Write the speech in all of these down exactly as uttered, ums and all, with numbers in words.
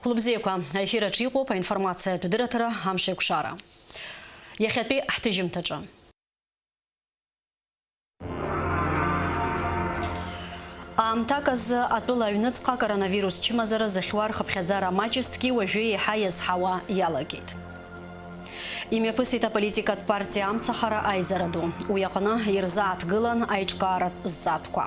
Лыбзиақәа, аефир аҿы иҟоуп аинформациатә дырраҭара «Амшеикәшара». Иахьатәи ҳҭыжьымҭаҿы. Аамҭак азы атәыла аҩныҵҟа коронавирус чымазара зыхьуа рхыԥхьаӡара маҷызҭгьы уажәы еиҳа иазҳауа иалагеит. Имҩаԥысит аполитикатә партиа «Амцахара» аизара ду. Уи аҟны ирзааҭгылан аиҿкааратә зҵаатәқәа.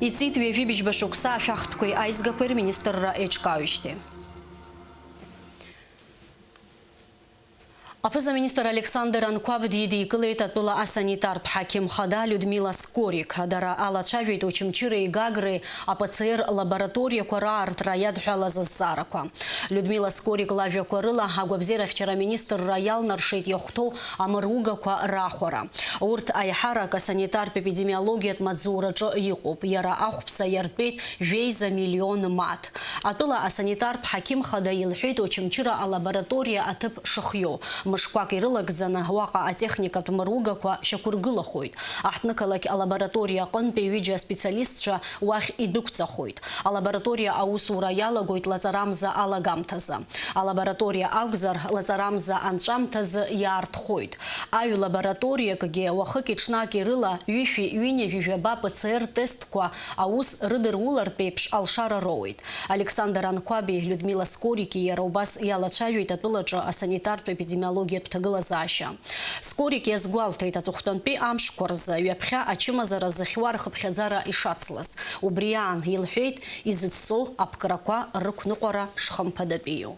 Иҵит ҩажәи быжьба шықәса ашәахтәқәеи аизгақәеи рминистрра еиҿкаауеижьҭеи. Аԥыза-министр Александр Анқәаб дидикылеит атәыла асанитартә ҳақьым хада Людмила Скорик. Дара алацәажәеит Очамчыреи Гагреи АПЦР лабораториақәа раартра иадҳәалаз азҵаарақәа. Людмила Скорик лажәақәа рыла, агәабзиарахьчара аминистрра иалнаршеит иахәҭоу амыругақәа рахәара. Урҭ аиҳарак асанитартә епидемиологиатә маҵзураҿы иҟоуп. Иара ахәԥса иартәеит жәеиза миллион мааҭ. Атәыла асанитартә ҳақьым хада илҳәеит Очамчыра алабораториа аҭыԥ шыхиоу. Мышқәак ирылагӡаны уаҟа атехникатә мыругақәа шьақәыргылахоит. Аҳҭнықалақь алабораториа аҟынтәи ҩыџьа аспециалистцәа уахь идәықәҵахоит. Алабораториа аусура иалагоит лаҵарамза алагамҭазы. Алабораториа акәзар, лаҵарамза анҵәамҭазы иаартхоит. Аҩ лабораториакгьы уахыки-ҽнаки рыла ҩышәи ҩынҩажәи жәаба ПЦР тестқәа аус рыдырулартә еиԥш алшара роуеит. Александр Анқәаби Людмила Скорики иара убас иалацәажәеит атәылаҿы асанитартә епидемиологиатә ҭагылазаашьа. Скорик иазгәалҭеит аҵыхәтәантәи амшқәа рзы ҩаԥхьа ачымазара зыхьуа рхыԥхьаӡара ишацлаз. Убри аан, илҳәеит, изыцҵоу аԥкрақәа рықәныҟәара шхымԥадатәиу.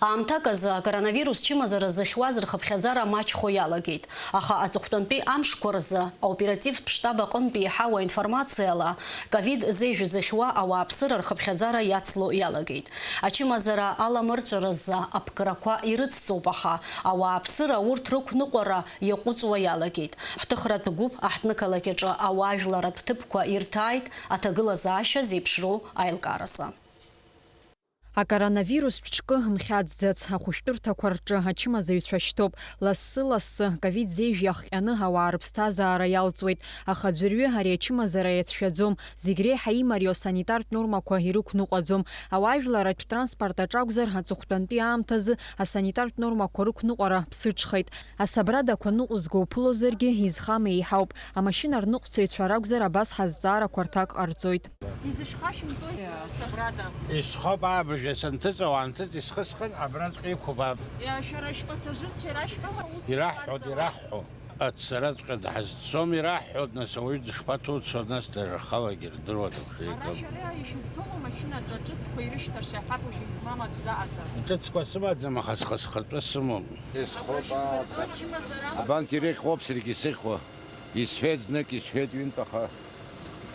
Аамҭак азы акоронавирус чымазара зыхьуаз рхыԥхьаӡара маҷхо иалагеит, аха аҵыхәтәантәи амшқәа рзы аоперативтә штаб аҟынтәи иаҳау аинформациала, ковид зежә зыхьуа ауааԥсыра рхыԥхьаӡара иацло иалагеит. Ачымазара аламырҵәаразы аԥкрақәа ирыцҵоуп, аха ауааԥсыра урҭ рықәныҟәара иаҟәыҵуа иалагеит. Ҳҭыхратә гәыԥ аҳҭнықалақь аҿы ауаажәларратә ҭыԥқәа ирҭааит аҭагылазаашьа зеиԥшроу аилкааразы. Акоронавирус ԥшкы мхьаӡӡац, ахәышәтәырҭақәа рҿы ачымазаҩцәа шьҭоуп. Лассы-лассы, ковид зежә иахҟьаны ауаа рыԥсҭазаара иалҵуеит. Аха аӡәырҩы ари ачымазара иацәшәаӡом, зегь реиҳа имариоу санитартә нормақәа ирықәныҟәаӡом. Ауаажәларратә транспорт аҿы акәзар, аҵыхәтәантәи аамҭазы асанитартә нормақәа рықәныҟәара ԥсыҽхеит. Асабрадақәа ныҟәызго уԥылозаргьы, изхам еиҳауп. Амашьына рныҟәцаҩцәа ракәзар, абас ҳазҵаарақәа рҭак ҟарҵоит. Изышәхашәымҵои асабрада? Исхоуп, абыржәы санҭыҵ, уаанҭыҵ исхысхын, абраҵәҟьа иқәуп аб. Иа, шәара шәпассажирцәа ирашәҳәома, ус Ираҳҳәоит, иҟарҵама? Ираҳҳәо. Аццараҵәҟьа дҳазцом, ираҳҳәоит, нас ауаҩы дышԥаҭоуцо, нас дара рхалагьы рдыруада, Ара шәеигым. Шәара ишәызҭоума машьынаҿы аҿыцқәа ирышәҭаша, иҳабу ҳәа измам аӡә даҟазар? Ҿыцқәа сымаӡам, аха схы-, схатәы сымоуп. Исхоуп, Абра шәымцаӡо, абра. Ачымазара? Абанҭ ирыхьуоуп саргьы исыхьуа. Исҳәеит знык, исҳәеит ҩынтә, аха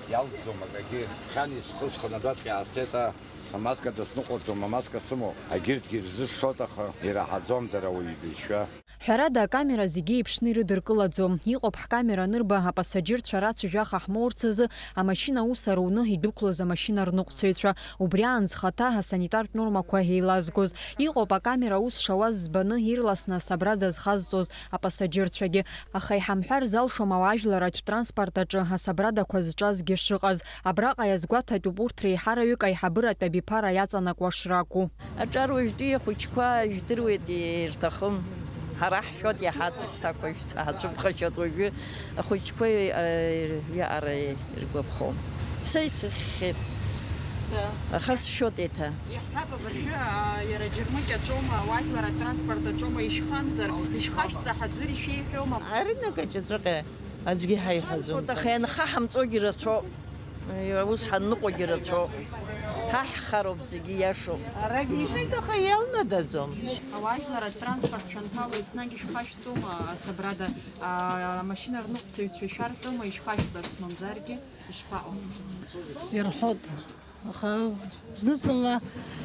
иалҵӡом акагьы. Хьан исхысхын, абраҵәҟьа иаасеит, а, амаска дысныҟәаӡом, амаска сымоуп. Агьырҭгьы ирзысшоит, аха ираҳаӡом дара уаҩы дишьа. Ҳәарада, акамера зегьы еиԥшны ирыдыркылаӡом. Иҟоуп ҳкамера анырба апассажирцәа рацәажәаха ҳмоурц азы амашьына аус аруны идәықәлоз амашьына рныҟәцаҩцәа. Убри аан зхаҭа асанитартә нормақәа еилазгоз. Иҟоуп акамера аус шауаз збаны ирласны асабрада зхазҵоз апассажирцәагьы. Аха иҳамҳәар залшом ауаажәларратә транспорт аҿы асабрадақәа зҿазгьы шыҟаз. Абраҟа иазгәаҭатәуп урҭ реиҳараҩык аиҳабыратә абиԥара иаҵанакуа шракәу. Аҿар уажәтәи ахәыҷқәа жәдыруеит, ирҭахым. Ҳара ҳшәоит, иаҳа ҭакәажәцәа ҳацәыԥхашьоит уажәы. Ахәыҷқәа, э, иаҟара иргәаԥхом. Са исыхьхьеит. Да. Аха сшәоит еиҭа. Иаҳҳәап, абыржәы, а, иара аџьармыкьа аҿоума, ауаажәларратә транспорт аҿоума, ишәхамзар, ишәхашәҵа ҳаӡәыр ишәеиҳәома? Аринак аҿаҵәҟьа аӡәгьы ҳаиҳәаӡом. Аха ианхаҳамҵогьы рацәоуп. Ус ҳанныҟәогьы рацәоуп. Ҳа ҳхароуп зегьы иашоу. Арагь иҳәеит, аха иалнадаӡом. Ауаажәларратә транспорт шәанҭало еснагь ишәхашәҵома, асабрада, а, амашьына рныҟәцаҩцәа ишәарҳәома ишәхашәҵарц, мамзаргьы ишԥаҟоу? Ирҳәоит, аха зны-зынла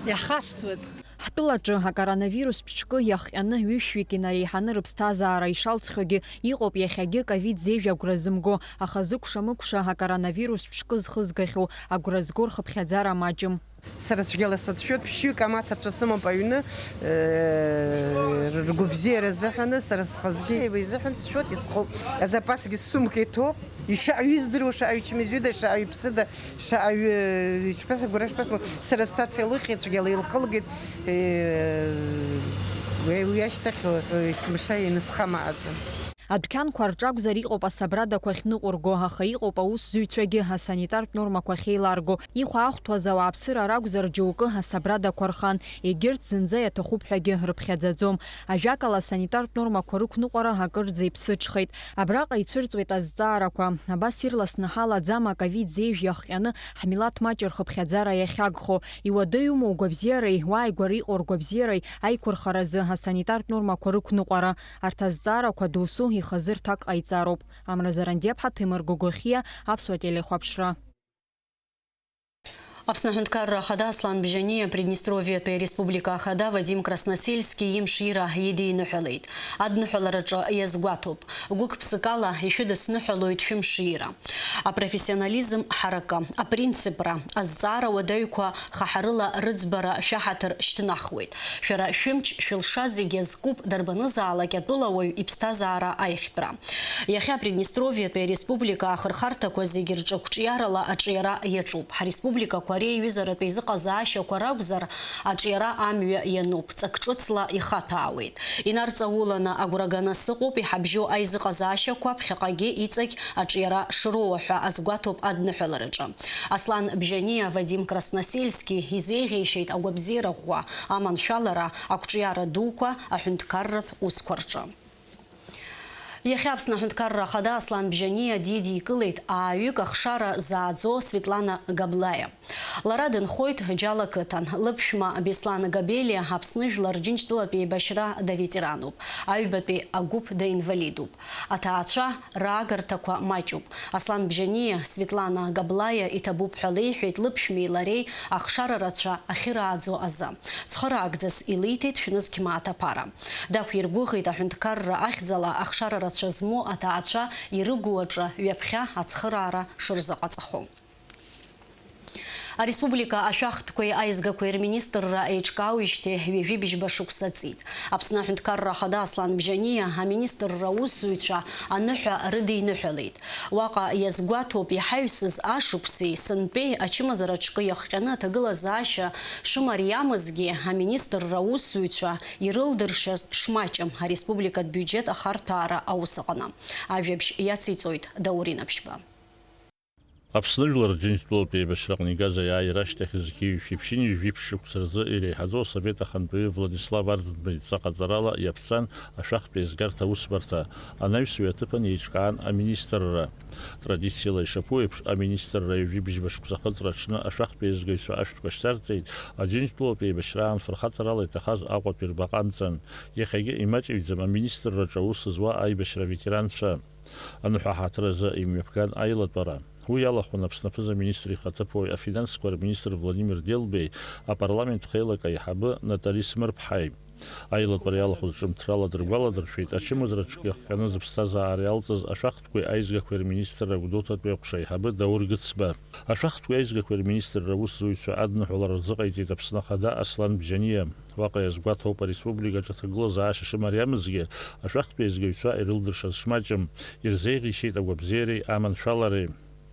иаҳхашҭуеит. Ҳтәылаҿы акоронавирус ԥшкы иахҟьаны ҩышәҩык инареиҳаны рыԥсҭазаара ишалҵхьоугьы иҟоуп иахьагьы ковид зежә агәра зымго, аха зыкәша-мыкәша акоронавирус ԥшкы зхызгахьоу агәра зго рхыԥхьаӡара маҷым. Сара цәгьала сацәшәоит, ԥшьҩык амаҭацәа сымоуп аҩны, э, ргәабзиара азыҳәаны, сара схазгьы еиба изыҳәан сшәоит, исхоуп. Азапасгьы ссумка иҭоуп. Ишаҩы издыруа, шаҩы чмазаҩыда, шаҩы ԥсыда, шаҩы, э, ишԥасагәара, шԥасму, сара сҭаца илыхьит, цәгьала илхылгеит, э, уи, уи ашьҭахь, э, есымша инысхамааӡан. Адәқьанқәа рҿакәзар иҟоуп асабрадақәа ахьныҟәырго, аха иҟоуп аусзуҩцәагьы асанитартә нормақәа ахьеиларго. Ихәаахәҭуаз ауааԥсыра ракәзар, џьоукы асабрадақәа рхан, егьырҭ зынӡа иаҭахуп ҳәагьы рыԥхьаӡаӡом. Ажәакала, асанитартә нормақәа рықәныҟәара акырӡа иԥсыҽхеит. Абраҟа ицәырҵуеит азҵаарақәа. Абас ирласны ҳалаӡама аковид зеижә иахҟьаны ҳмилаҭ маҷ рхыԥхьаӡара иахьагхо? Иуадаҩума угәабзиареи, уааигәара иҟоу ргәабзиареи аиқәырхаразы асанитартә нормақәа рықәныҟәара? Арҭ азҵаарақәа досу ихазы рҭак ҟаиҵароуп. Амра Зарандиаԥҳа, Ҭемыр Гогохиа, Аԥсуа телехәаԥшра. Аԥсны аҳәынҭқарра ахада Аслан Бжьаниа Приднестровиатәи ареспублика ахада Вадим Красносельски имшира идиныҳәалеит. Адныҳәалараҿы иазгәаҭоуп. Гәык-ԥсыкала ишәыдысныҳәалоит шәымшира. Апрофессионализм ҳаракы, апринципра, азҵаара уадаҩқәа хаҳарыла рыӡбара шәаҳаҭыр шьҭнахуеит. Шәара шәымч, шәылша зегьы азкуп дарбанызаалак атәылауаҩ иԥсҭазаара аиӷьтәра. Иахьа Приднестровиатәи ареспублика ахырхарҭақәа зегьы рҿы қәҿиарала аҿиара иаҿуп. Ҳареспубликақәа реиҩызаратә еизыҟазаашьақәа ракәзар, аҿиара амҩа иануп, ҵак ҿыцла ихаҭәаауеит. Инарҵауланы агәра ганы сыҟоуп, иҳабжьоу аизыҟазаашьақәа ԥхьаҟагьы иҵегь аҿиара шроуа ҳәа азгәаҭоуп адныҳәалараҿы. Аслан Бжьаниа, Вадим Красносельски изеиӷьеишьеит агәабзиара ӷәӷәа, аманшәалара, ақәҿиара дуқәа, аҳәынҭқарратә усқәа рҿы. Иахьа Аԥсны аҳәынҭқарра ахада Аслан Бжьаниа дидикылеит ааҩык ахшара зааӡо Светлана Габлаиа. Лара дынхоит Џьала қыҭан. Лыԥшәма Беслан Габелиа Аԥсны Жәлар Рџьынџьтәылатә еибашьра даветерануп, аҩбатәи агәыԥ даинвалидуп. Аҭаацәа раагарҭақәа маҷуп. Аслан Бжьаниа Светлана Габлаиа иҭабуп ҳәа леиҳәеит лыԥшәмеи лареи ахшара рацәа ахьырааӡо азы. Цхыраагӡас илиҭеит шәнызқь мааҭ аԥара. Дақәиргәыӷит аҳәынҭқарра ахьӡала ахшара рацәа змоу аҭаацәа ирыгу аҿы ҩаԥхьа ацхыраара шырзыҟаҵахо. Ареспублика ашәахтәқәеи аизгақәеи рминистрра еиҿкаауижьҭеи ҩажәи быжьба шықәса ҵит. Аԥсны аҳәынҭқарра ахада Аслан Бжьаниа аминистрра аусзуҩцәа аныҳәа рыдиныҳәалеит. Уаҟа иазгәаҭоуп иҳаҩсыз ашықәси сынтәеи ачымазара аҿкы иахҟьаны аҭагылазаашьа шымариамызгьы, аминистрра аусзуҩцәа ирылдыршаз шмаҷым ареспубликатә биуџьет ахарҭәаара аус аҟны. Ажәабжь иациҵоит Даур Инаԥшьба. Аԥсны Жәлар Рџьынџьтәылатә еибашьраҟны игаз аиааира ашьҭахь зқьи жәшәи ԥшьынҩажәи ԥшь шықәса рзы иреиҳаӡоу асовет ахантәаҩы Владислав Арӡынба идҵа ҟаҵарала иаԥҵан ашәахтә еизгарҭа аусбарҭа. Анаҩс уи аҭыԥан еиҿкаан аминистрра. Традициала ишаԥу еиԥш, аминистрра ҩажәи быжьба шықәса ахыҵра аҽны ашәахтә еизгаҩцәа ашәҭқәа шьҭарҵеит, Аџьынџьтәылатә еибашьраан фырхаҵарала иҭахаз Аҟәатәи рбаҟа амҵан. Иахьагьы имаҷыҩӡам аминистрраҿы аус зуа аибашьра аветеранцәа. Аныҳәа ҳаҭыр азы имҩаԥган аилатәара. Уи иалахәын Аԥсны аԥыза-министр ихаҭыԥуаҩ, афинансқәа рминистр Владимир Делбеи, апарламент хеилак аиҳабы Натали Смырԥҳаи. Аилатәара иалахәыз ҿымҭрала дыргәаладыршәеит, ачымазара ҿкы иахҟьаны зыԥсҭазаара иалҵыз ашәахтәқәеи аизгақәеи рминистрра Гәдоуҭатәи аҟәша аиҳабы Даур Гыцба. Ашәахтәқәеи аизгақәеи рминистрра аусзуҩцәа адныҳәалара рзыҟаиҵеит Аԥсны Ахада Аслан Бжьаниа. Уаҟа иазгәаҭоуп, ареспубликаҿы аҭагылазаашьа шымариамызгьы, ашәахтәи аизгаҩцәа ирылдыршаз шмаҷым, ирзеиӷьеишьеит агәабзиареи аманшәалареи.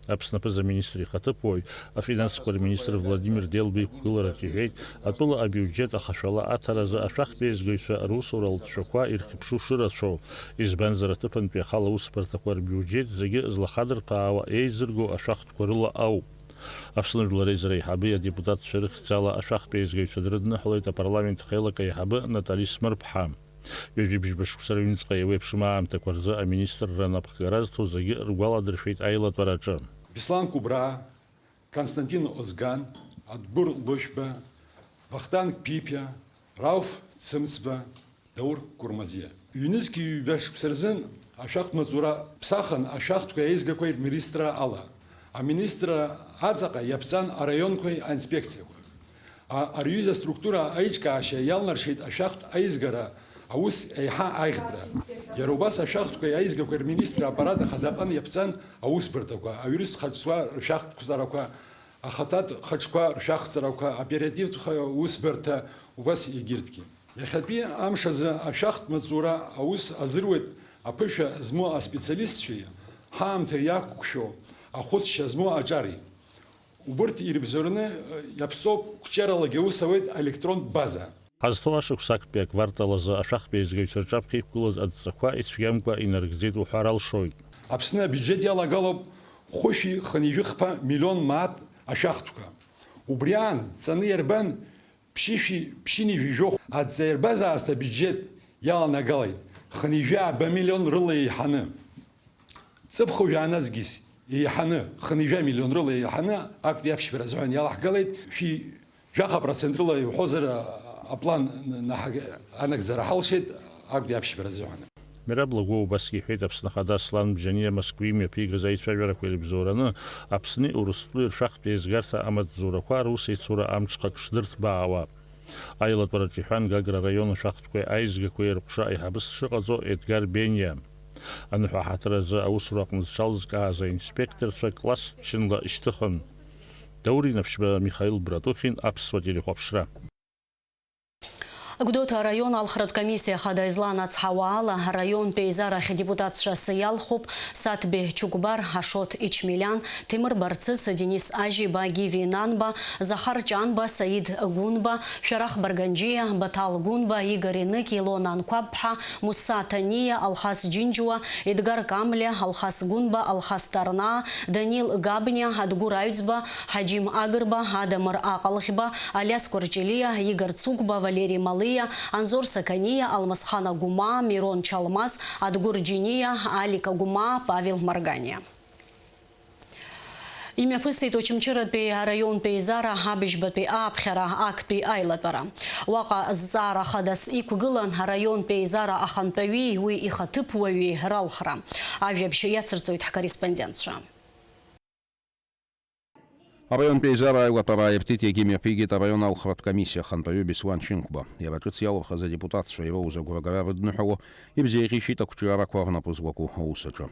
Аԥсны аԥыза-министр ихаҭыԥуаҩ, афинансқәа рминистр Владимир Делба иқәгылараҿ иҳәеит, атәыла абиуџьет ахашәала аҭаразы ашәахтә еизгаҩцәа русура алҵшәақәа ирхьыԥшу шырацәоу, избанзар, аҭыԥантәи ахала аусбарҭақәа рбиуџьет зегьы злахадырԥаауа еизырго ашәахтәқәа рыла ауп. Аԥсны Жәлар Реизара аиҳабы адепутатцәа рыхьӡала ашәахтә еизгаҩцәа дрыдныҳәалеит апарламент хеилак аиҳабы Натали Смырԥҳа. Ҩажәи быжьба шықәса рыҩныҵҟа еиуеиԥшым аамҭақәа рзы аминистрра анапхгара зҭо зегьы ргәаладыршәеит аилатәараҿы. Беслан Кәыбраа, Константин Озган, Адгәыр Лошәба, Вахтанг Ԥиԥиа, Рауф Цымцба, Даур Курмазиа. Ҩнызқь ҩба шықәса рзын ашәахтә маҵура ԥсахын ашәахтәқәеи аизгақәеи рминистрра ала. Аминистрра аҵаҟа иаԥҵан араионқәеи аинспекциақәа. А-, ари аҩыза аструктура аиҿкаашьа иалнаршеит ашәахтә аизгара аус еиҳа аиӷьтәра. Иара убас ашәахтәқәеи аизгақәеи рминистрра аппарат ахадаҟны иаԥҵан аусбарҭақәа, аиурыстә хатә зқәа ршәахтә қәҵарақәа, Ахаҭатә хаҿқәа ршәахҵарақәа, аоперативтә ха-, усбарҭа, убас егьырҭгьы. Иахьатәи амш азы ашәахтә маҵзура аус азыруеит аԥышәа змоу аспециалистцәеи ҳаамҭа иақәшәо ахәыцшьа змоу аҿари. Убырҭ ирыбзоураны, э, иаԥҵоуп, қәҿиаралагьы аус ауеит аелектронтә база. Ҳазҭоу ашықәс актәи аквартал азы ашәахтә еизгаҩцәа рҿаԥхьа иқәгылаз адҵақәа ицәгьамкәа инарыгӡеит уҳәар алшоит. Аԥсны абиуџьет иалагалоуп хәышәи хынҩажәи хԥа миллион мааҭ ашәахтәқәа. Убри аан дҵаны иарбан ԥшьышәи ԥшьынҩажәи жәохә адҵа иарбаз аасҭа абиуџьет иаланагалеит хынҩажәи ааба миллион рыла еиҳаны. Ҵыԥх жәааназгьыс еиҳаны, хынҩажәа миллион рыла еиҳаны актәи аԥшьбара азыҳәан иалаҳгалеит, шәи жәаха процент рыла иуҳәозар, а, аплан н-, наҳаг-, анагӡара ҳалшеит актәи аԥшьбара азыҳәан. Мераб Лагәуа убасгьы иҳәеит, Аԥсны Ахада Аслан Бџьаниа Москвеи имҩаԥигаз аицәажәарақәа ирыбзоураны Аԥсни Урыстәылеи ршәахтә еизгарҭа амаҵзурақәа рус еицура амҽхак шдырҭбаауа. Аилатәараҿы иҳәан Гагра араион ашәахтәқәеи аизгақәеи рҟәша аиҳабыс дшыҟаҵо Едгар Бениа. Аныҳәа аҳаҭыр азы аусура аҟны зҽалызкааз аинспекторцәа классчынла ишьҭыхын. Даур Инаԥшьба, Михаил Братухин, Аԥсуа телехәаԥшра. Гәдоуҭа араион алхратә комиссиа ахада изланацҳауа ала, араионтә еизарахь адепутатцәа асы иалхуп Саҭбеи Чықәбар, Ашоҭ Ичмелиан, Ҭемыр Барцыц, Денис Ажьиба, Гиви Нанба, Захар Ҷанба, Саид Гәынба, Шәарах Барганџьиа, Баҭал Гәынба, Игор Еныкь, Илона Анқәабԥҳа, Мусса Ҭаниа, Алхас Џьынџьуа, Едгар Камлиа, Алхас Гәынба, Алхас Тарнаа, Данил Габниа, Адгәыр Аҩӡба, Ҳаџьым Агрба, Адамыр Аҟалӷьба, Алиас Кәарҷелиа, Игор Цугба, Валери Малиа, Анзор Сақаниа, Алмасхан Агәмаа, Мирон Чалмаз, Адгәыр Џьениа, Алик Агәмаа, Павел Марганиа. Имҩаԥысит Очамчыратәи араионтә еизара абыжьбатәи ааԥхьара актәи аилатәара. Уаҟа зҵаара хадас иқәгылан араионтә еизара ахантәаҩи уи ихаҭыԥуаҩи ралхра. Ажәабжь иацырҵоит ҳкорреспондентцәа. Араионтә еизара аилатәара ааиртит, иагьымҩаԥигеит араион алхратә комиссиа ахантәаҩы Беслан Шьынқәба. Иара ҿыц иалырхыз адепутатцәа ироуз агәрагара рыдныҳәало, ибзеиӷьеишьеит ақәҿиарақәа рнапы злаку аус аҿы.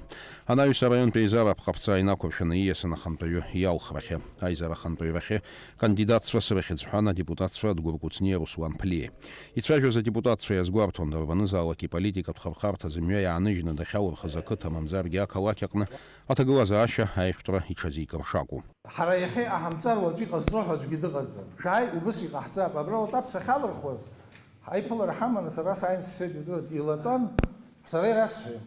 Анаҩс араионтә еизара аԥҟаԥҵа инақәыршәаны ииасын ахантәаҩы иалхрахьы. Аизара ахантәаҩрахьы кандидатцәа срыхьӡ ҳәан адепутатцәа Адгәыр Кәыҵниеи Руслан Ԥлиеи. Ицәажәоз адепутатцәа иазгәарҭон, дарбанызаалак иполитикатә хырхарҭа зымҩа иаанажьны дахьалырхыз ақыҭа мамзаргьы ақалақь аҟны аҭагылазаашьа аиӷьтәра иҽазикыр шакәу. Ҳара иахьа иҟаҳамҵар уаҵәы иҟазҵо ҳәа аӡәгьы дыҟаӡам. Шәааи, убыс иҟаҳҵап. Абра Отаԥ сахьалырхуаз, ҳаиԥылара ҳаманы сара сааин сцеит, удырратә илатәан, сара ирасҳәеит.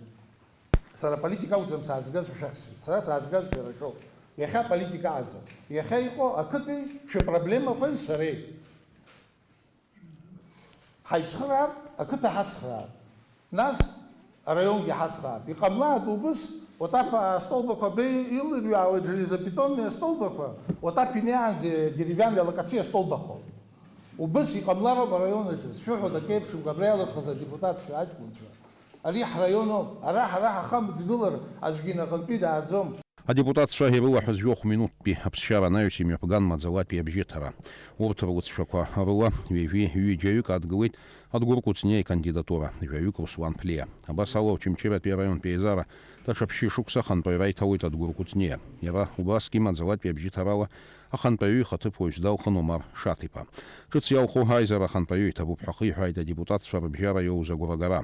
Сара политика акәӡам саазгаз, шәахьсҳәеит. Сара саазгаз шәара шәоуп. Иахьа политика аӡам. Иахьа иҟоу ақыҭеи шәыпроблемақәеи сареи. Ҳаицхыраап, ақыҭа ҳацхраап. Нас араионгьы ҳацхраап. Иҟамлааит убыс, Отаԥ астолбақәа абри илырҩаауеит, железобетонные астолбақәа, Отаԥ инеиаанӡа деревянный алакациа астолбақәа. Убыс иҟамлароуп араион аҿы. Сшәыҳәоит, акеиԥшымкәа абра иалырхыз адепутатцәа, аҷкәынцәа. Ари ҳраион ауп. Ара ҳара ҳахамҵгылар аӡәгьы наҟынтәи дааӡом. Адепутатцәа ирылаҳәаз жәохә минуҭтәи аԥсшьара анаҩс имҩаԥган маӡалатәи абжьыҭара. Урҭ рлыҵшәақәа рыла ҩажәи ҩыџьаҩык адгылеит Адгәыр Кәыҵниа икандидатура, жәаҩык Руслан Ԥлиа. Абас ала Очамчыратәи араионтә еизара даҽа ԥшьышықәса ахантәаҩра иҭалоит Адгәыр Кәыҵниа. Иара убасгьы маӡалатәи абжьыҭарала ахантәаҩы ихаҭыԥуаҩс далхын Омар Шаҭиԥа. Ҿыц иалху аизара ахантәаҩы иҭабуп ҳәа ахиҳәааит адепутатцәа рыбжьара иоуз агәрагара.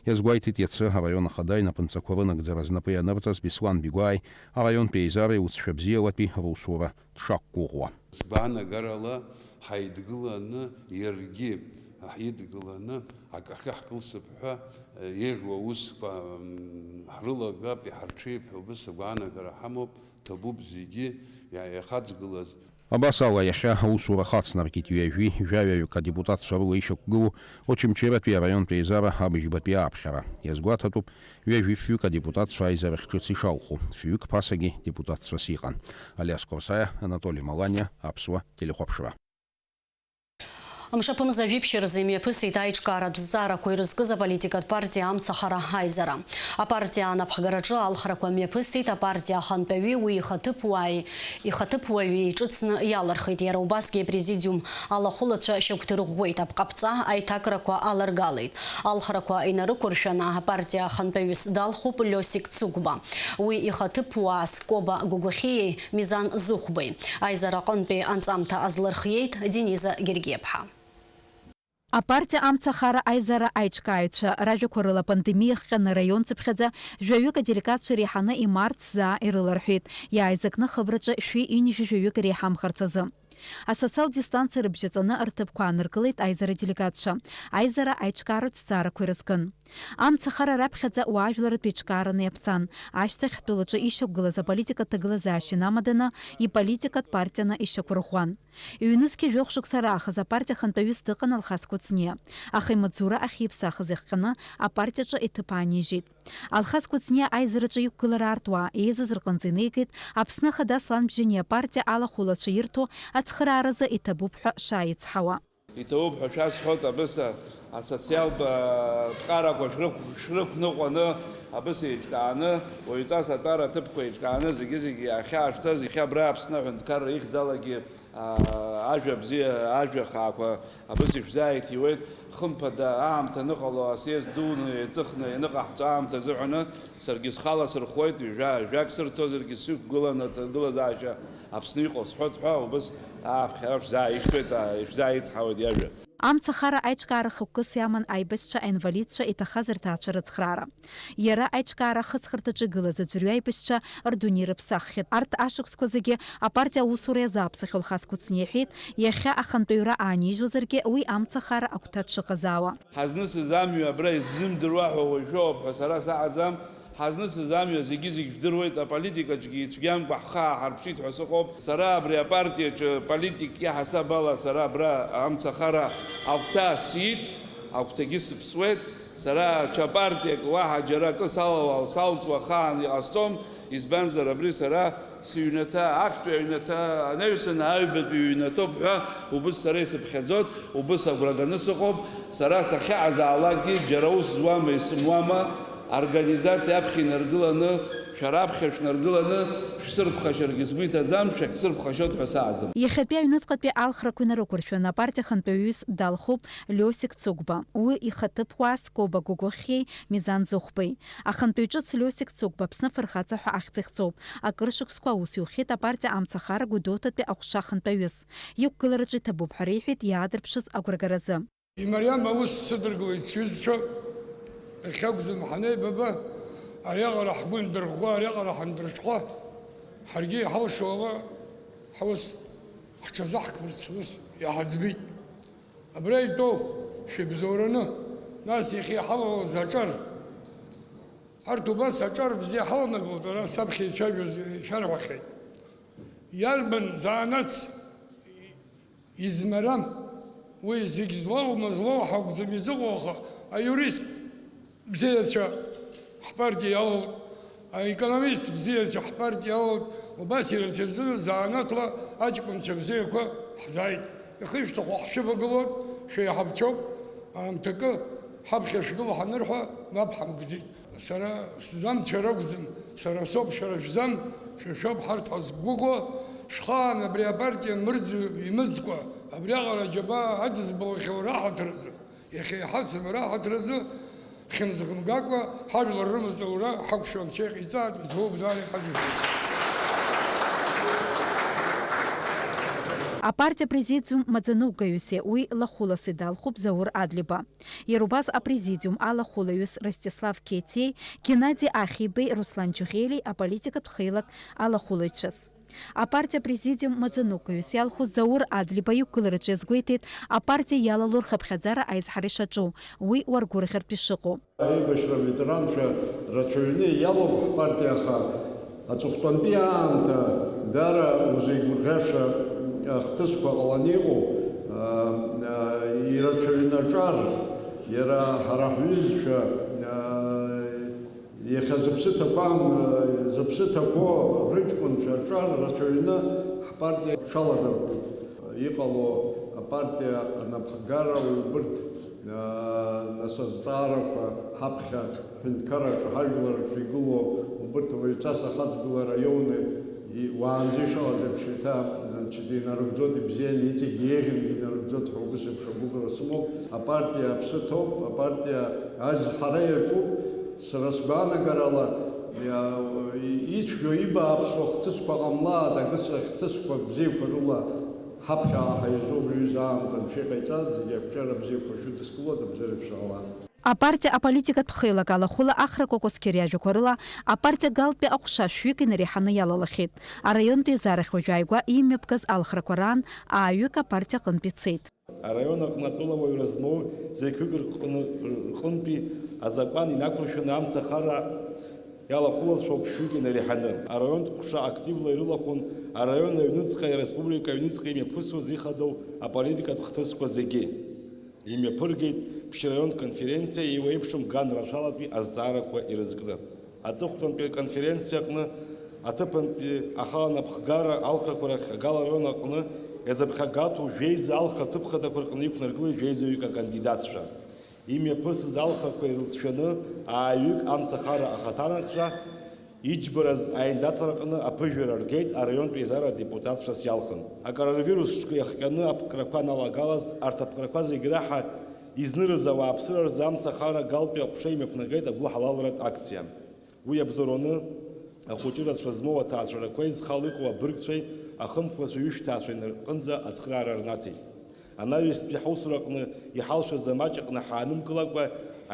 Иазгәеиҭеит иацы араион ахада инапынҵақәа рынагӡара знапы ианырҵаз Беслан Бигәааи араионтә еизареи уцәшәа бзиалатәи русура дшақәгәыӷуа. Сгәаанагарала, ҳаидгыланы, иаргьы ҳидгыланы, акахьы ҳкылсып ҳәа, еиӷьу аусқәа, м, ҳрылагап, иҳарҽеип ҳәа убыс агәаанагара ҳамоуп, ҭабуп зегьы иа-, иахаҵгылаз. Абас ала, иахьа аусура хацнаркит ҩажәи жәаҩаҩык адепутатцәа рыла ишьақәгылоу Очамчыратәи араионтә еизара абыжьбатәи ааԥхьара. Иазгәаҭатәуп, ҩажәи фҩык адепутатцәа аизарахь ҿыц ишалху, фҩык ԥасагьы депутатцәас иҟан. Алиас Корсаиа, Анатоли Маланиа, Аԥсуа телехәаԥшра. Мшаԥымза жәиԥшь рзы имҩаԥысит аиҿкааратә зҵаарақәа ирызкыз аполитикатә партиа Амцахара аизара. Апартиа анапхгараҿы алхрақәа мҩаԥысит апартиа ахантәаҩи уи ихаҭыԥуааи, ихаҭыԥуаҩи иҿыцны иалырхит, иара убасгьы апрезидиум алахәылацәа шьақәдырӷәӷәеит, апҟаԥҵа аиҭакрақәа аларгалеит. Алхрақәа инарықәыршәаны, апартиа ахантәаҩыс далхуп Лиосик Цыгәба. Уи ихаҭыԥуаа Скоба Гогохиеи Мизан Зыхәбеи. Аизара аҟынтәи анҵамҭа азлырхиеит Дениза Гергиаԥҳа. Апартиа Амцахара аизара аиҿкааҩцәа ражәақәа рыла, апандемиа ахҟьаны араион цыԥхьаӡа жәаҩык аделегатцәа реиҳаны имарт заа ирыларҳәеит, иааизакны ахыбраҿы шәи ҩынҩажәи жәаҩык иреиҳамхарц азы. Асоциал дистанциа рыбжьаҵаны рҭыԥқәа ааныркылеит аизара делегатцәа. Аизара аиҿкааратә зҵаарақәа ирызкын. Амцахара раԥхьаӡа уаажәларратә еиҿкаараны иаԥҵан, ашьҭахь ҳтәылаҿы ишьақәгылаз аполитикатә ҭагылазаашьа инамаданы, иполитикатә партианы ишьақәырӷәӷәан. Ҩнызқьи жәохә шықәса раахыс апартиа ахантәаҩыс дыҟан Алхас Кәыҵниа, аха имаҵзура ахьиԥсахыз иахҟьаны апартиаҿы иҭыԥ аанижьит. Алхас Кәыҵниа аизараҿы иқәгылара аартуа, еизаз рҟынӡа инеигеит Аԥсны Ахада Аслан Бжьаниа апартиа алахәылацәа ирҭо ацхырааразы иҭабуп ҳәа шааицҳауа. Иҭабуп ҳәа шәасҳәоит, абыс асоциалтә, а, ԥҟарақәа шәрықә-, шәрықәныҟәаны, абыс еиҿкааны, уаҩҵас атәара аҭыԥқәа еиҿкааны, зегьы-зегьы иахьаашәҵаз, иахьа абра Аԥсны аҳәынҭқарра ихьӡалагьы, а, ажәа бзиа, ажәа хаақәа абыс ишәзааиҭиуеит. Хымԥада, аамҭа аныҟало, асиест дуны, еиҵыхны ианыҟаҳҵо аамҭа азыҳәаны, саргьы схала сырхәоит, ҩажәа, ҩажәак сырҭозаргьы, сықәгыланы аҭагылазаашьа Аԥсны иҟоу сҳәоит ҳәа, убыс ааԥхьара шәзааишьҭуеит, а, ишәзааицҳауеит иажәа. Амцахара аиҿкаара хықәкыс иаман аибашьцәа, аинвалидцәа, иҭахаз рҭаацәа рыцхраара. Иара аиҿкаара ахыҵхырҭаҿы игылаз аӡәырҩы аибашьцәа рдунеи рыԥсаххьеит. Арҭ ашықәсқәа зегьы апартиа аусура иазааԥсахьоу Алхас Кәыҵниа иҳәеит, иахьа ахантәаҩра аанижьуазаргьы уи амцахара агәҭа дшыҟазаауа. Ҳазнысыз амҩа абра иззымдыруа ҳәа уажәоуп ҳәа сара саҟаӡам. Ҳазнысыз амҩа зегьы-зегь жәдыруеит, аполитикаҿгьы ицәгьамкәа ҳхы ааҳарԥшит ҳәа сыҟоуп. Сара абри апартиаҿы политикк иаҳасаб ала сара абра амцахара агәҭа сиит, агәҭагьы сыԥсуеит. Сара ҽа партиак уаҳа џьара акы салалал салҵуа ахаан иҟасҵом, избанзар абри сара сыҩнаҭа, актәи аҩнаҭа анаҩсаны аҩбатәи иҩнаҭоуп ҳәа убыс сара исыԥхьаӡоит, убыс агәра ганы сыҟоуп. Сара сахьаҟазаалакгьы џьара ус зуама, исымуама, организациа аԥхьа инаргыланы, шәара аԥхьа шәнаргыланы, шәсырԥхашьаргьы сгәы иҭаӡам, шәахьсырԥхашьоит ҳәа сааӡам. Иахьатәи аҩныҵҟатәи алхрақәа инарықәыршәаны апартиа ахантәаҩыс далхуп Лиосик Цыгәба. Уи ихаҭыԥуаа Скоба Гогохиеи Мизан Зыхәбеи. Ахантәаҩ ҿыц Лиосик Цыгәба Аԥсны афырхаҵа ҳәа ахьӡ ихҵоуп. Акыр шықәсқәа аус иухьеит апартиа Амцахара Гәдоуҭатәи аҟәша ахантәаҩыс. Иқәгылараҿы иҭабуп ҳәа реиҳәеит иаадырԥшыз агәрагаразы. Имариам аус сыдыркылеит сҩызцәа, иахьакәзым ҳанеибаба, ариаҟара ҳгәы ндырӷәӷәа, ариаҟара ҳандырҽхәа, ҳаргьы иҳалшо ала ҳус ҳҽазаҳкырц ус иҳаӡбеит. Абра итәоу шәыбзоураны, нас иахьа иҳалалаз аҿар. Ҳарҭ убас аҿар бзиа ҳаланагалт, ара саԥхьа ицәажәоз ишәарҳәахьеит. Иарбан занааҭс измарам, уи зегь злоума, злоу ҳакәӡам изыҟоу, аха аиурист бзиацәа ҳпартиа иалалт, аекономист бзиацәа ҳпартиа иалалт, убас ирацәаҩӡаны занааҭла аҷкәынцәа бзиақәа ҳзааит. Ихы ишәҭаху ҳшәывагылоит, шәеиҳабцәоуп, аамҭакы ҳаԥхьа шәгыл ҳанырҳәа, мап ҳамкӡеит. Сара сзам шәара акәӡам, сара соуп шәара шәзам, шәа шәоуп ҳарҭ ҳазқәгәыӷуа, шәхаан абри апартиа мырӡ-, имыӡкәа, абриаҟара аџьабаа адызбалахьоу раҳаҭыр азы, иахьа иҳацым раҳаҭыр азы, хьымӡӷ мгакәа ҳажәлар рымаҵ аура ҳақәшәо анцәа иҟаиҵааит, иҭоуп даара иҳаӡбеит. Апартиа президиум маӡаныҟәгаҩыси уи лахәыласи далхуп Заур Адлиба. Иара убас апрезидиум алахәылаҩыс Ростислав Қьеҭиеи, Геннади Ахибеи, Руслан Џьуӷьели аполитикатә хеилак алахәылаҩцәаз. Апартиа апрезидиум маӡаныҟәгаҩыс иалху Заур Адлиба иқәгылараҿы иазгәеиҭеит апартиа иалало рхыԥхьаӡара аизҳара ишаҿу, уи уаргәырӷьартә ишыҟоу. Аибашьра аветеранцәа рацәаҩны иалоуп ҳпартиа, аха аҵыхәтәантәи аамҭа даара узеигәырӷьаша ахҭысқәа ҟаланы иҟоуп. Аа, аа, ирацәаҩны аҿар, иара ҳара ҳҩызцәа, аа, иахьа зыԥсы ҭақәам, зыԥсы ҭақәоу рыҷкәынцәа рҿар рацәаҩны ҳпартиа ҽаладырхәит. Иҟало Апартиа анапхгара убырҭ, аа, нас азҵаарақәа ҳаԥхьа ҳҳәынҭқарраҿы, ҳажәларраҿы игылоу убырҭ уаҩҵас ахаҵгылара иоуны и-, уаанӡа ишыҟаз еиԥш еиҭа, значит, инарыгӡоит, ибзианы иҵегь еиӷьын инарыгӡоит ҳәа убас еиԥш агәыӷра сымоуп. Апартиа аԥсы ҭоуп, апартиа азҳара иаҿуп. Сара сгәаанагарала, иа-, ицәгьоу ибааԥсуа хҭысқәа ҟамлааит, акы хҭысқәа бзиақәа рыла ҳаԥхьаҟа ҳаизо убри аҩыза аамҭа анцәа иҟаиҵаз зегьы ақәҿиара бзиақәа шәыдыскылоит, абзиара шәзаауа. Апартиа аполитикатә хеилак алахәыла Ахрақәа Кәасқьариа ажәақәа рыла апартиа галтәи аҟәша шәҩык инареиҳаны иалалахьеит. Араионтә еизарахь уажә ааигәа имҩаԥгаз алхрақәа раан ааҩык апартиа аҟынтә ицеит. Араион аҟны атәылауаҩра змоу зқьҩык рҟны-, рҟынтәи азакәан инақәыршәаны амцахара иалахәылацәоуп шәҩык инареиҳаны. Араионтә ҟәша активла ирылахәын араион аҩныҵҟеи ареспублика аҩныҵҟеи имҩаԥысуаз ихадоу аполитикатә хҭысқәа зегьы. Имҩаԥыргеит ԥшьраионтә конференциа еиуеиԥшым ганрацәалатәи азҵаарақәа ирызкны. Аҵыхәтәантәи аконференциа аҟны аҭыԥантәи ахала напхгара алхрақәа рахь Агала араион аҟны иазыԥхьагатәу жәеиза алхра аҭыԥхадақәа рҟны иқәнаргылеит жәеизаҩык акандидатцәа. Имҩаԥысыз алхрақәа ирылҵшәаны ааҩык амцахара ахаҭарнакцәа иџьбараз аиндаҭлара аҟны аԥыжәара ргеит араионтә еизара адепутатцәас иалхын. Акоронавирус ҿкы иахҟьаны аԥкрақәа аналагалаз, арҭ аԥкрақәа зегь раҳа изнырыз ауааԥсыра рзы амцахара Галтәи аҟәша имҩаԥнагеит агәыҳалалратә акциа. Уи иабзоураны ахәыҷы рацәа змоу аҭаацәарақәеи зхала иҟоу абыргцәеи ахымхәацәеи ҩышәҭаацәеи рҟынӡа ацхыраара рнаҭеит. Анаҩстәи ҳусураҟны иҳалшаз амаҷ аҟны ҳаанымгылакәа,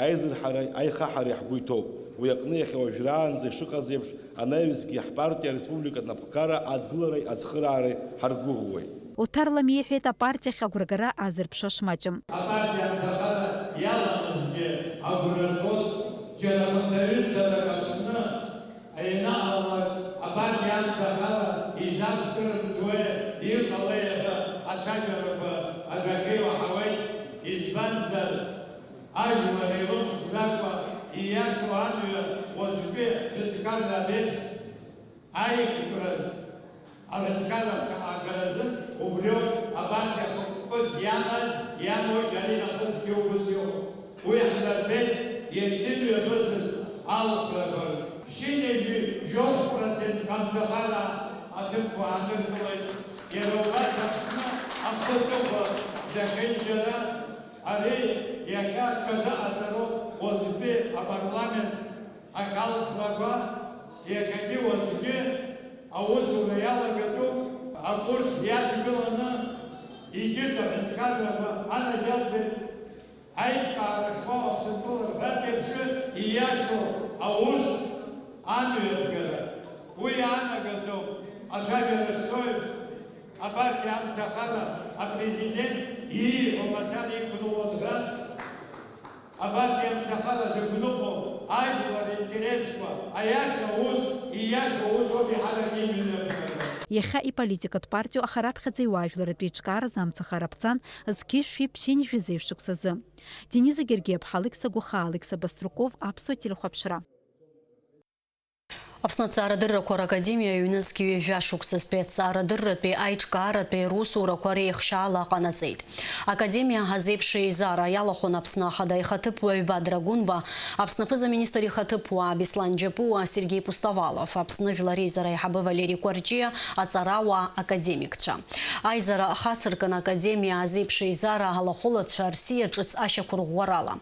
аизырҳареи аихаҳареи ҳгәы иҭоуп. Уи аҟны иахьа уажәраанӡа ишыҟаз еиԥш, анаҩсгьы ҳпартиа ареспубликатә напхгара адгылареи ацхыраареи ҳаргәыӷуеит. Оҭар Ламиа иҳәеит, апартиахь агәрагара аазырԥшуа шмаҷым. Апартиа анҵахара иаламызгьы агәра ргоит, џьара хынҭаҩынҭарак Аԥсны Аинаалак апартиа амцахара изақәҿырымҭуеи, иҟалеи ҳәа ацәажәарақәа адәахьы иуаҳауеит, избанзар, ажәлар еилымхӡакәа ииашоу амҩа уаҵәтәи ҳәынҭқарра аԥеиԥш аиқәкраз, аҳәынҭқарра агаразы убриоуп апартиа хықәкыс иамаз, иамоу џьара инахысгьы убыс иҟоуп. Уи ҳнарбеит иахьынҩаԥысыз алхрақәа. Ԥшьынҩажәи жәохә процент амцахара аҭыԥқәа ааныркылеит. Иара убас Аԥсны ахы аҵыхәа зехьынџьара ари иахьа ҽазыҟаҵароуп уаҵәтәи апарламент ахь алхрақәа, иахьагьы уаҵәгьы аусура иалагатәуп. Акурс иадгыланы егьырҭ аҳәынҭқаррақәа анаџьалбеит. Аиҿкаара школ Аԥсынтәыла рҳәатә еиԥш ииашоу аус амҩаԥгара. Уи иаанагаӡоу ацәажәара шцоит апартиа амцахара апрезидент ииҳәо мацара иқәныҟәо ҳәа, апартиа амцахара зықәныҟәо ажәлар ринтересқәа, аиаша аус, ииаша аус ауп еиҳарак имҩаԥгара. Иахьа иполитикатә партиоу, аха раԥхьаӡа иуаажәларратә еиҿкааразы амцахара аԥҵан зқьи жәшәи ԥшьынҩажәи зеижә шықәсазы. Дениза Гергиаԥҳа, Алықьса Гәыхаа, Алықьса Баструков, Аԥсуа телехәаԥшра. Аԥсны аҭҵаарадыррақәа ракадемиа ҩнызқь ҩажәа шықәсазтәи аҭҵаарадырратәи аиҿкааратәи русурақәа реихшьаала ҟанаҵеит. Академиа азеиԥш еизара иалахәын Аԥсны Ахада ихаҭыԥуаҩ Бадра Гәынба, Аԥсны аԥыза-министр ихаҭыԥуаа Беслан Џьапуа, Сергеи Пустовалов, Аԥсны жәлар реизара аиҳабы Валери Кәарҷиа, аҵарауаа, академикцәа. Аизара ахацыркын Академиа азеиԥш еизара алахәылацәа Арсиа ҿыц ашьақәырӷәӷәарала.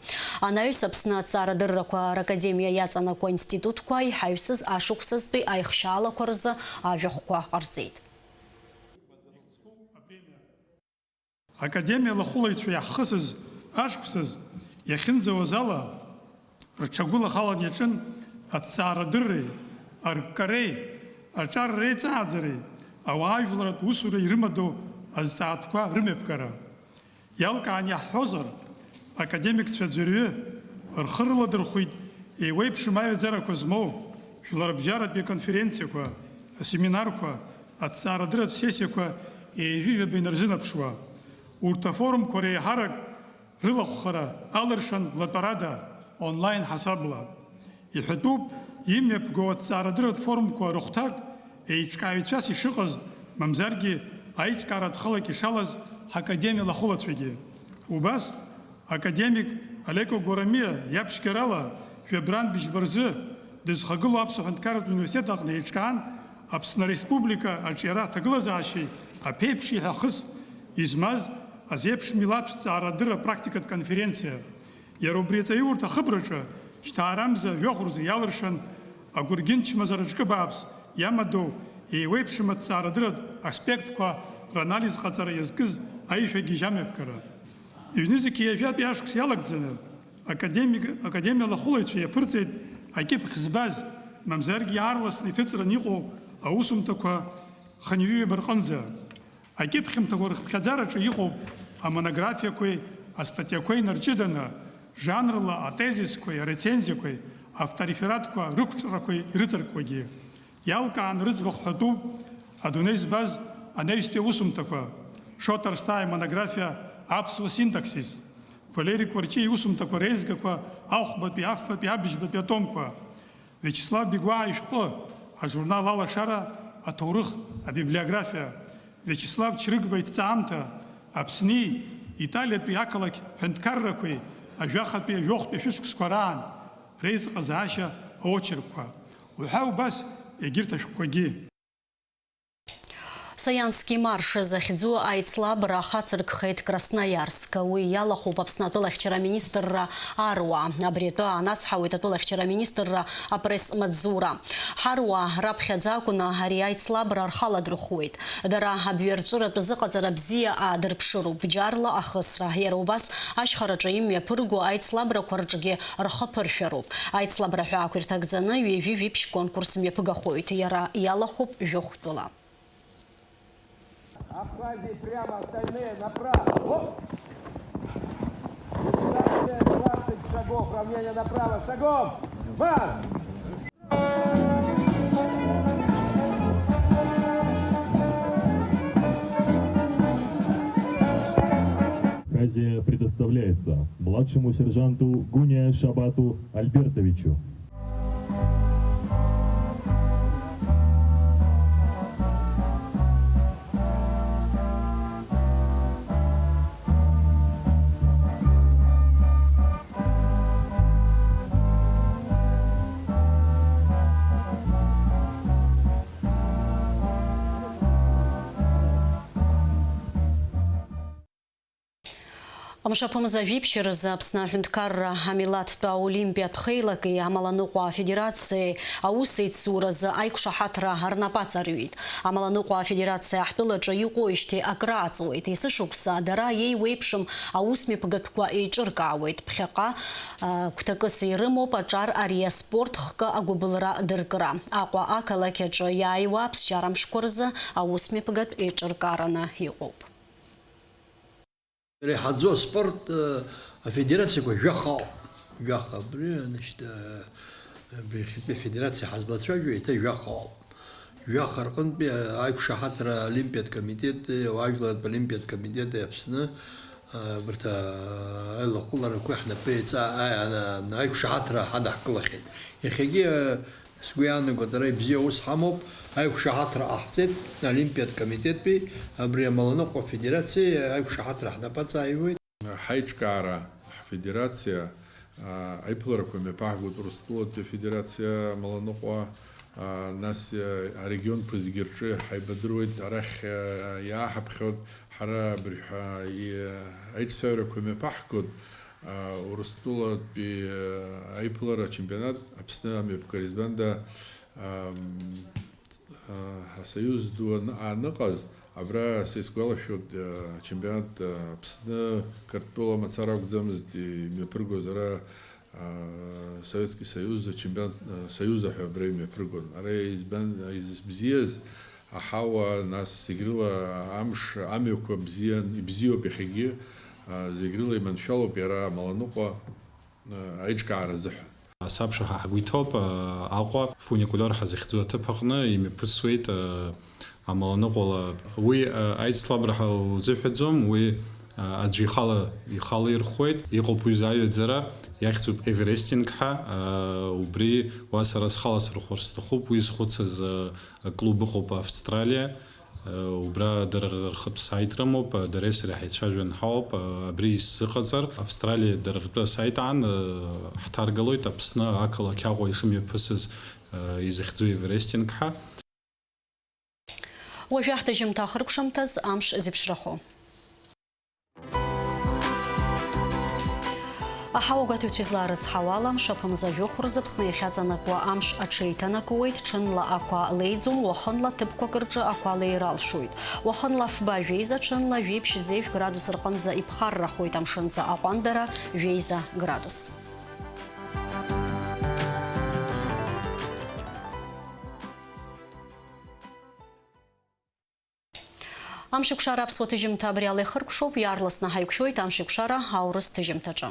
Анаҩс Аԥсны аҭҵаарадыррақәа ракадемиа иаҵанакуа аинститутқәа иҳаҩсыз ашықәсазтәи аихшьаалақәа рзы ажәахәқәа ҟарҵеит. Академиа алахәылаҩцәа иаҳхысыз ашықәсаз иахьынӡауаз ала, рҽагәылахалан иаҿын аҭҵаарадырреи, арккареи, аҿар реиҵааӡареи, ауаажәларратә усуреи ирымадоу азҵаатәқәа рымҩаԥгара. Иалкаан иаҳҳәозар, академикцәа аӡәырҩы рхы рыладырхәит еиуеиԥшым аҩаӡарақәа змоу жәларбжьаратәи аконференциақәа, асеминарқәа, аҭҵаарадырратә сессиақәа еижәижәаба инарзынаԥшуа. Урҭ афорумқәа реиҳарак рылахәхара алыршан латәарада, онлайн ҳасабла. Иҳәатәуп, имҩаԥгоу аҭҵаарадырратә форумқәа рыхәҭак еиҿкааҩцәас ишыҟаз, мамзаргьы аиҿкааратә халак ишалаз ҳакадемиа лахәылацәагьы. Убас, академик Алеко Гәарамиа иаԥшьгарала, жәабрантә быжьба рзы дызхагылоу Аԥсуа Ҳәынҭқарратә Университет аҟны еиҿкаан Аԥсны Ареспублика аҿиара аҭагылазаашьеи аԥеиԥши ҳәа хыс измаз азеиԥш милаҭтә ҵаарадырра практикатә конференциа. Иара убри аҵаиурҭа ахыбраҿы, шьҭаарамза жәохә рзы иалыршан, агәыргьын чмазара ҿкы бааԥс иамадоу, еиуеиԥшым аҭҵаарадырратә аспектқәа ранализ ҟаҵара иазкыз аишәагьежь амҩаԥгара. Ҩнызқьи ҩажәатәи ашықәс иалагӡаны, академик, академиа лахәылаҩцәа иаԥырҵеит акьыԥхь збаз, мамзаргьы аарласны иҭыҵраны иҟоу аусумҭақәа хынҩажәи ҩба рҟынӡа. Акьыԥхьымҭақәа рыхԥхьаӡараҿы иҟоуп амонографиақәеи астатиақәеи нарҷыданы, жанрла атезисқәеи арецензиақәеи авторефератқәа рықәҿрақәеи ирыҵаркуагьы. Иалкааны рыӡбахә ҳәатәуп адунеи збаз анаҩстәи аусумҭақәа, Шоҭа Арсҭаа имонографиа Аԥсуа синтаксис, Валери Кәарҷиа иусумҭақәа реизгақәа ахәбатәи, афбатәи, абжьбатәи атомқәа, Виачеслав Бигәаа ишәҟәы ажурнал Алашара аҭоурых абиблиографиа, Виачеслав Чрыгба иҭҵаамҭа, Аԥсни Италиатәи ақалақь ҳәынҭқаррақәеи ажәахатәи ажәохәтәи ашәышықәсқәа раан реизыҟазаашьа аочеркқәа, уҳәа убас егьырҭ ашәҟәқәагьы. Саиански марш захьӡу аицлабра ахацыркхеит Красноиарск. Уи иалахәуп Аԥсны атәылахьчара аминистрра аруаа. Абри атәы аанацҳауеит атәылахьчара аминистрра апресс-маҵзура. Ҳаруаа раԥхьаӡа акәны ари аицлабра рхаладырхәуеит. Дара абҩарҵәыратә зыҟаҵара бзиа аадырԥшыроуп, бџьарла ахысра. Иара убас ашьхараҿы имҩаԥырго аицлабрақәа рҿгьы рхы ԥыршәароуп. Аицлабра ҳәаақәа ирҭагӡаны ҩажәи жәиԥшь конкурс мҩаԥыгахоит. Иара иалахәуп жәохәтәыла. Абхазии прямо, остальные направо. Оп! Дистанция двадцать шагов. Равнение направо. Шагом. Марш! Абхазия предоставляется младшему сержанту Гуния Шабату Альбертовичу. Амшаԥымза жәиԥшьаразы Аԥсны аҳәынҭқарра амилаҭтә аолимпиатә хеилаки амаланыҟәа афедерациеи аусеицуразы аиқәшаҳаҭра рнапы аҵарҩит. Амаланыҟәа афедерациа ҳтәылаҿы иҟоуижьҭеи акрааҵуеит. Есышықәса дара еиуеиԥшым аусмҩаԥгатәқәа еиҿыркаауеит. Ԥхьаҟа, а, гәҭакыс ирымоуп аҿар ари аспорт хкы агәыбылра дыркра. Аҟәа ақалақь аҿы иааиуа аԥсшьара мшқәа рзы аусмҩаԥгатә еиҿыркаараны иҟоуп. Иреиҳаӡоу аспорт, э, афедерациақәа жәаха ауп. Жәаха, абри, значит, э, абри иахьатәи афедерациа ҳазлацәажәо еиҭа жәаха ауп. Жәаха рҟынтәи аиқәшаҳаҭра олимпиатә комитети, ауаажәларратә олимпиатә комитети Аԥсны, э, абарҭ, э, аилахәыларақәа ҳнапы еиҵа-, а-, а-, аиқәшаҳаҭра ҳадаҳкылахьеит. Иахьагьы, э, Сгәы иаанагоит, ара ибзиоу ус ҳамоуп, аиқәшаҳаҭра ҟаҳҵеит Олимпиатә комитеттәи, абри амаланыҟәа федерациеи аиқәшаҳаҭра ҳнапы аҵаиуеит. Ҳаиҿкаара ҳфедерациа, аа, аиԥыларақәа мҩаԥаҳгоит Урыстәылатәи афедерациа амаланыҟәа, аа, нас, аа, арегионқәа зегьы рҿы ҳаибадыруеит, арахь, аа, иааҳаԥхьоит, ҳара абыржәы, аа, и-, аиҿцәажәарақәа мҩаԥаҳгоит. Урыстәылатәи аиԥылара ачемпионат Аԥсны амҩаԥгара, избанда, ам, а, асоиуз ду ан-, аныҟаз, абра са исгәалашәоит, а, ачемпионат, а, Аԥсны Қырҭтәыла мацара акәӡамызт имҩаԥыргоз, ара, а, Советски Союз ачемпионат, а, Союза ҳәа абра имҩаԥыргон. Ара избан, избзиаз, аҳауа, нас зегь рыла амш, амҩақәа бзиан, ибзиоуп иахьагьы, а, зегь рыла иманшәалоуп иара амаланыҟәа, а, аиҿкаара азыҳәан. Асабша ҳа ҳгәы иҭоуп, а, Аҟәа фуникулиор ҳәа захьӡу аҭыԥ аҟны имҩаԥысуеит, а, амаланыҟәала. Уи, а, аицлабра ҳәа узыҳәаӡом, уи, а, аӡәы ихала, ихала ирхәуеит. Иҟоуп уи заҩаӡара, иахьӡуп Эверестинг ҳәа, а, убри уа сара схала сырхәар сҭахуп, уи зхәыцыз, а, клуб ыҟоуп Австралиа, Убра дара рхатә сайт рымоуп, дареи сареи ҳаицәажәан ҳауп. Абри исзыҟаҵар, Австралиа дара ртәы асайт аан, ҳҭаргалоит Аԥсны ақалақь Аҟәа ишымҩаԥысыз изыхьӡу Эверестинг ҳәа. Уажәы ҳҭыжьымҭа ахыркәшамҭаз амш зеиԥшрахо. Аҳауагәаҭаҩцәа излаарыцҳауала, амш аԥымза жәохә рзы Аԥсны иахьаҵанакуа амш аҽеиҭанакуеит, ҽынла ақәа леиӡом, уахынла ҭыԥқәак рҿы ақәа леира алшоит. Уахынла фба жәеиза, ҽынла жәиԥшь зежә градус рҟынӡа иԥхаррахоит, амшынӡа аҟәандара жәеиза градус. Амшеикәшара аԥсуа ҭыжьымҭа абри ала ихыркәшоуп, иаарласны ҳаиқәшәоит Амшеикәшара аурыс ҭыжьымҭаҿы.